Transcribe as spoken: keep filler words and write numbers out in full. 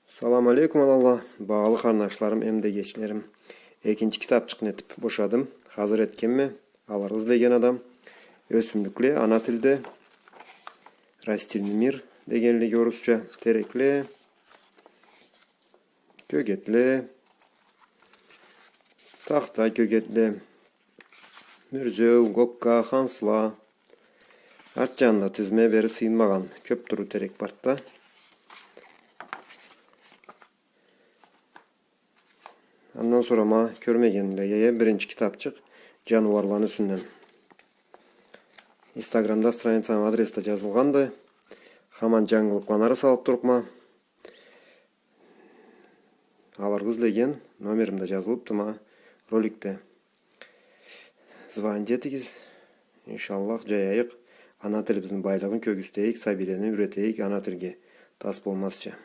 Салам алейкум, аланла, багъалы къарнашларым эмда эгечлерим. Экинчи китапчыкъны этип бошадым. Хазыр этгенме, алыргъа излеген адам. Ёсюмлюкле ана тилде. Растительный мир дегенлиги орусча. Терекле, кёгетле, тахта кёгетле, мюрзеу, гокка, хансла. Арт джанында тизме бери сыйынмагъан кёп тюрлю терек барды да. Андан сора ма кёрмегенлеге биринчи китапчыкъ джаныуарланы юсюнден. Инстаграмда страницамы адрес да джазылгъанды. Хаман джангылыкъланы ары салып турукъма. Алыргъа излеген номерим да джазылыпды ма роликде. Звонить этигиз. Иншаллах, джаяйыкъ. Ана тилибизни байлыгъын кёргюзтейик, сабийлени юретейик ана тилге. Тас болмазча.